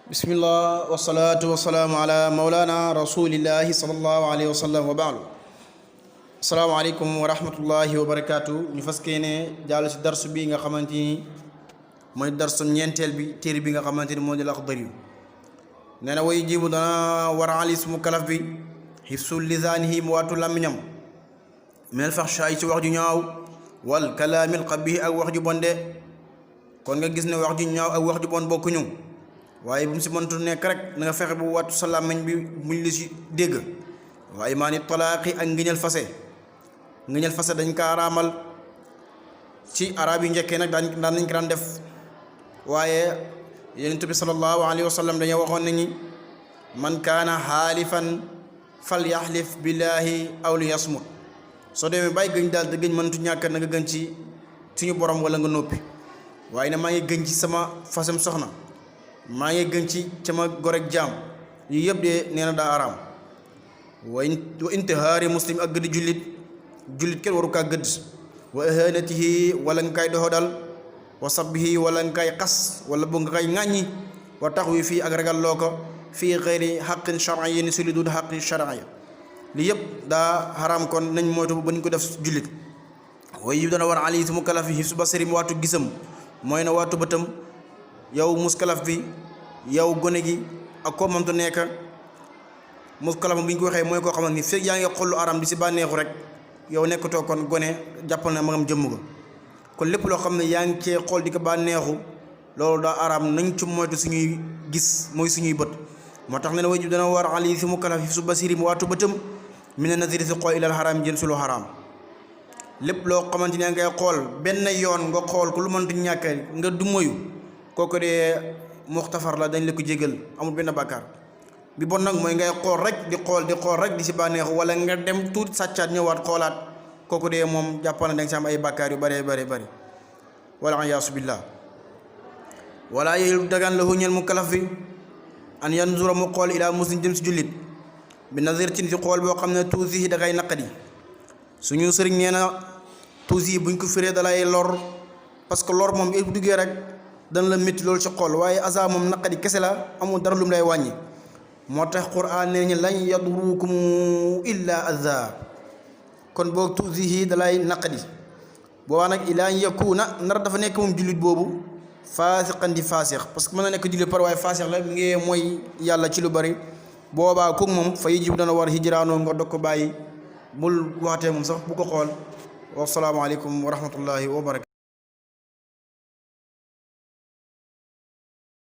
Bismillah wa salatu wa salamu ala maulana rasulillahi sallallahu alayhi wa sallam wa ba'du. Assalamu alaikum wa rahmatullahi wa barakatuh. Ñu faskene jall ci darsu bi nga xamanteni moy darsu ñentel bi téré bi nga xamanteni mo di Laxdari. Neena way jibu dana war ali ismu kalaf bi hifsul lisanihi muwatu lamiñam mel faxsha ci wax ju ñaaw wal kalamil qabih ak wax ju bonde. Kon nga gis ne wax ju ñaaw ak wax ju bon bokku ñu. Waye bu mu si mëntu nek rek nga fexe bu wattu sa làmmiñ bi buñ la si dégg waaye maani talaaqi ak ngëñal fase dañ ka araamal ci arab yi njëkkee nag daan nañ ko daan def waaye yonent bi sallallahu alayhi wa sallam dañoo waxoon nañu man kaana xaalifan falyaxlif billahi aw liyasmut soo demee bàyyi gëñ daal te gëñ mëntu ñàkk na nga gën ci suñu borom wala nga noppi waaye ne maa ngi gëñ ci sama fasam soxna maa ngi gën ci sama gorek jaam yi yëpp de nee na daa araam wa intihaari muslim ak gëdd jullit kenn waru kaa gëdd wa ihanatihi wala nga kay doxodal wa sabbihi wala nga kay xas wala bu nga kay ŋàññi wa taxwi fii ak ragal loo ko fii xeyri xaqin shar'iyyin si li dul xaqin shar'iyya li yëpp daa xaraam kon nañ moytu ba ñu ko def jullit way yi dana war ali si mu kalaf yi su basari mu waatu gisam mooy na waatu bëtam yow muskalaf bi yow gone gi ak koo mëntu nekk muskalaf bu ñu ko waxee mooy koo xamante ni fekk yaa ngi xollu aram di si bànneexu rek yow nekkatoo kon gone jàppal na magam jëmm ko kon lépp loo xam ne yaa ngi cee xool di ko bànneexu loolu daa aram nañ ci moytu suñuy gis mooy suñuy bët moo tax ne ne waju dana war ali si mukalaf yi su basiri mu waatu bëtam mi ne nasiri si xool ilal xaraam jëm si lu xaraam lépp loo xamante ni ngay xool benn yoon nga xool ku lu mëntu ñàkk nga du moyu kooku de muxtafar la dañ la ko jégal amul benn bàkkaar bi bon nag mooy ngay xool rek di xool rek di si bànneexu wala nga dem tuuti sàccaat ñëwaat xoolaat kooku de moom jàppal na da nga si am ay bàkkaar yu bëree bëri wala yaasu billah wala yéelu dagan la huñeel mu kalaf bi an yanzura mu xool ilaa muslim jëm si jullit bi nazir ci si xool boo xam ne tuusi yi da kay naqadi suñu sëriñ nee na tuusi yi buñ ko firee dalay lor parce que lor moom bu duggee rek dana la métti loolu ci xol waaye asa moom naqadi kese la amul dara lu mu lay wàññi moo tax Qur'an nee ñu lañ yadurukum illa aza kon boog tuusihi dalay naqadi boobaa nag ilaa yakuna nar dafa nekk moom jullit boobu faasiqan di faasix parce que mën na nekk jullit par waaye faasix la ngee mooy yàlla ci lu bari boobaa kooku moom fa yijib dana war hijraanoo nga dog ko bàyyi bul waxtee moom sax bu ko xool wassalaamu aleykum wa rahmatullahi wa barakatu